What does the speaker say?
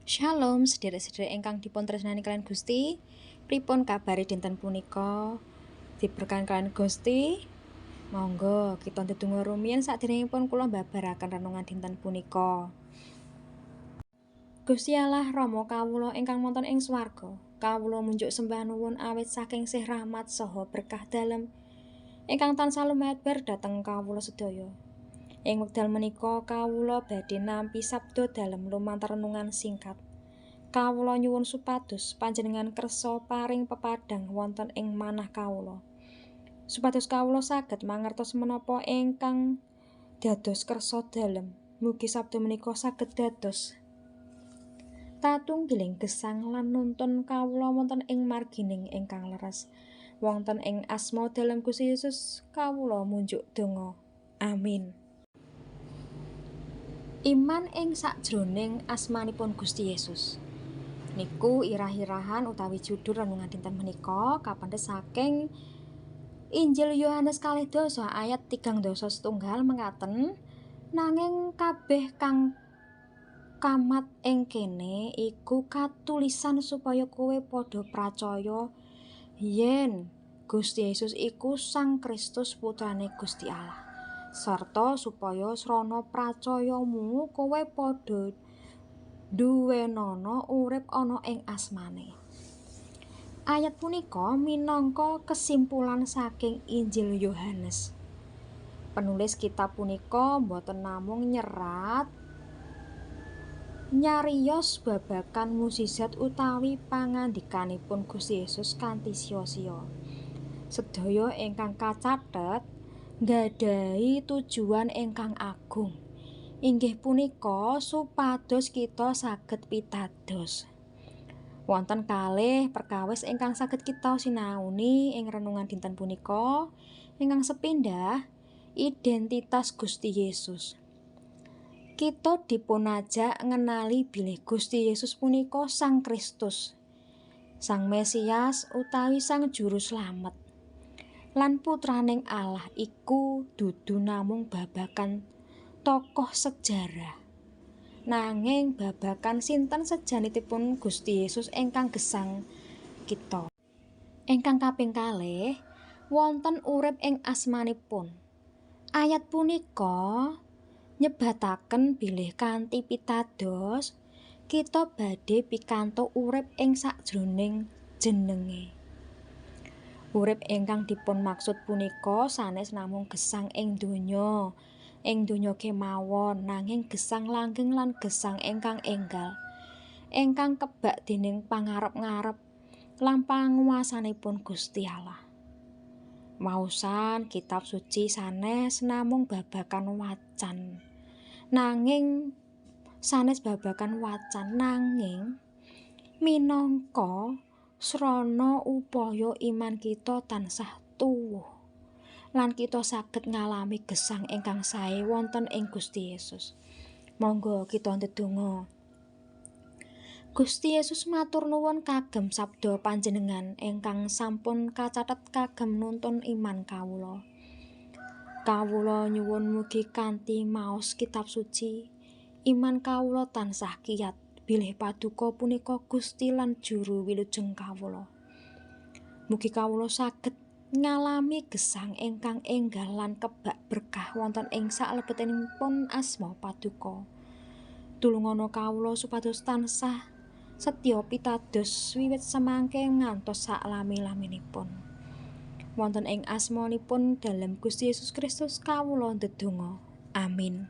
Shalom sederek-sederek ingkang dipun tresnani kaliyan Gusti. Pripun kabare dinten punika? Diberkahi kaliyan Gusti. Monggo kita ndedonga rumiyin saderengipun kula mbabaraken renungan dinten punika. Gusti Allah Rama kawula ingkang wonten ing swarga, kawula munjuk sembah nuwun awit saking sih rahmat saha berkah dalem ingkang tansah lumebar dhateng kawula sedaya. Ing wekdal menika kawula badhe nampi sabda dalem lumantar renungan singkat. Kawula nyuwun supados panjenengan kersa paring pepadhang wonten ing manah kawula. Supados kawula saged mangertos menapa ingkang dados kersa dalem. Mugi sabda menika saged dados tatunggiling gesang lan nuntun kawula wonten ing margining ingkang leres. Wonten ing asma dalem Gusti Yesus kawula munjuk donga. Amin. Iman ing sakjroning asmanipun Gusti Yesus. Niku irah-irahan utawi judul renungan dinten menika kapendhet saking Injil Yohanes 12 ayat 31 mekaten, nanging kabeh kang kamat ing kene iku katulisan supaya kowe padha pracaya yen Gusti Yesus iku Sang Kristus, Putrane Gusti Allah, sarta supaya srana pracayamu kowe padha duwenana urip ana ing asmane. Ayat punika minangka kesimpulan saking Injil Yohanes. Penulis kitab punika boten namung nyerat nyariyos babagan mukjizat utawi pangandikanipun Gusti Yesus kanthi sia-sia. Sedaya ingkang kacathet nggadahi tujuan ingkang agung. Inggih punika supados kita saged pitados. Wonten kalih perkawis ingkang saged kita sinauni ing renungan dinten punika. Ingkang sepindah, identitas Gusti Yesus. Kita dipunajak ngenali bilih Gusti Yesus punika Sang Kristus, Sang Mesias utawi Sang Juru Slamet. Lan putraning Allah iku dudu namung babagan tokoh sejarah, nanging babagan sinten sejanitipun Gusti Yesus ingkang gesang kita. Ingkang kaping kalih, wonten urip ing asmanipun. Ayat punika nyebataken bilih kanthi pitados kita badhe pikantuk urip ing sakjroning jenenge. Urip ingkang dipun maksud punika sanes namung gesang ing donya, ing donya kemawon, nanging gesang langgeng lan gesang ingkang enggal, ingkang kebak dening pangarep-ngarep lan panguwasanipun Gusti Allah. Waosan kitab suci sanes namung babagan wacan. Nanging sanes babagan wacan, nanging minangka srana upaya iman kita tansah tuwuh lan kita saged ngalami gesang ingkang sae wonten ing Gusti Yesus. Monggo kita ndedonga. Gusti Yesus, matur nuwun kagem sabda panjenengan ingkang sampun kacathet kagem nuntun iman kawula. Kawula nyuwun mugi kanthi maos kitab suci, iman kawula tansah kiyat bilih paduka punika Gusti lan Juru Wilujeng kawula. Mugi kawula saged ngalami gesang ingkang enggal lan kebak berkah wonten ing saklebetinipun asma paduka. Tulungana kawula supados tansah setya pitados wiwit semangke ngantos saklami-laminipun. Wonten ing asmanipun dalem Gusti Yesus Kristus kawula ndedonga. Amin.